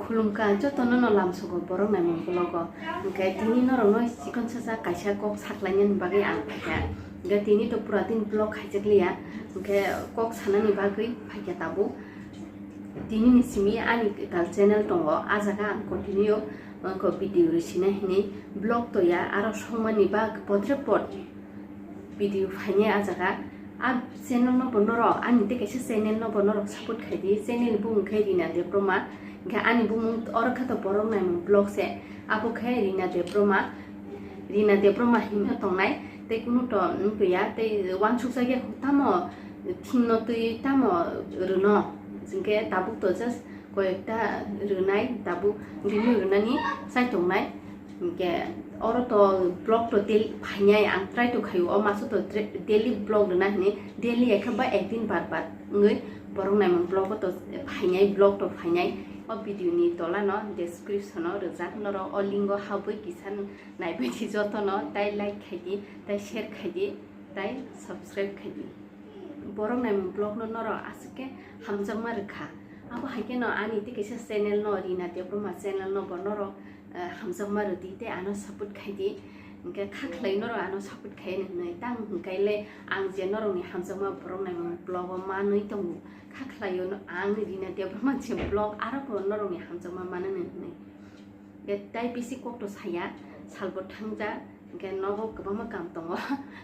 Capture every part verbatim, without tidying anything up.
Khulumkha jotono no lamsogo borok naimung vlog o. Hwnkhe tini norokno chikon sacha kaisa kok saklainani bagwi ang phaikha. Hwnkhe tini to pura din vlog khaijakliya. Hwnkhe kok sanani bagwi phaikha tabuk. Tini ni simi ani ekal channel tongo, ah jaga ang continue, uh, ko video rwi sina hini vlog toya, aro songmani ba potre pot video phainai ah jaga. Ah channel no bo norok, ani tei kaisa channel no bo norok support khai di. Channel ni bumung khe Rina Debbarma, hwnkhe ani bumung oro khe to borok naimung vlog se, abo khe Rina Debbarma. Rina Debbarma hino tongnai, tei kunu to wngya, tei uansukjak ya tamo thingno twi tamo rwno, hwnkhe tabuk to just koyekta rwnai, tabuk rwnani chai tongnai. Hwnkhe oro to vlog to daily phainai, ang try to khaio, o maso to tre-, daily vlog rwna hwnwi, daily ekhe ba ekdin bar bar wngwi borok naimung vlog o to phainai, vlog to phainai. O video ni tola no description o rwjak, norok o link o habwi kisa naibaidi jotono, tai like khai di, tai share khai di, tai subscribe khai di. Borok naimung vlog no norok aswk khe hamjakma rwkha. Abo hai kheno ani tei kaisa channel no, Rina Debbarma channel no bo norok, eh, hamjakma rwdi tei ano support khai di. Hwnkhe kha khlai norok ano support khai hwnwi tang hwnkhe le ang je norokni hamjakma borok naimung vlog o manwi tongo. Kha khlaio no ang Rina Debbarma je vlog aro bo norokni hamjakma manwi hwnwi. Hwnkhe tai bisi kok to saya, salbo thangjak, hwnkhe nogo kwbangma kam tongo.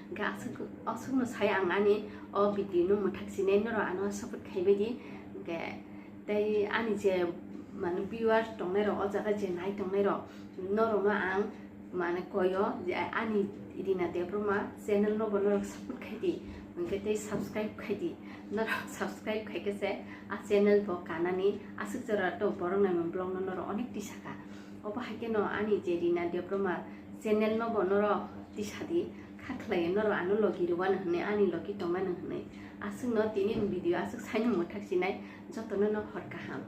Hwnkhe aswk, aswkno sai ang ani o video no mwthak sinai norok ano support khaibai di. Hwnkhe tei ani je mane viewers tongnai rok, o jaga je nai tongnai rok, norokno ang mane koyo je ani Rina Debbarma channel no bo norok support khai di, hwnkhe tei subscribe khai di. Norok subscribe khai khe se a channel bo kanani, aswk jora to borok naimung vlog no norok onek tisaka. Obo hai kheno ani je Rina Debbarma channel no bo norok tisadi, kha khlai norok ano logi rwano hwnwi, ani logi tongmano hwnwi. Aswkno tini ni video aswk saino mwthak sinai, jotono no hor kaham.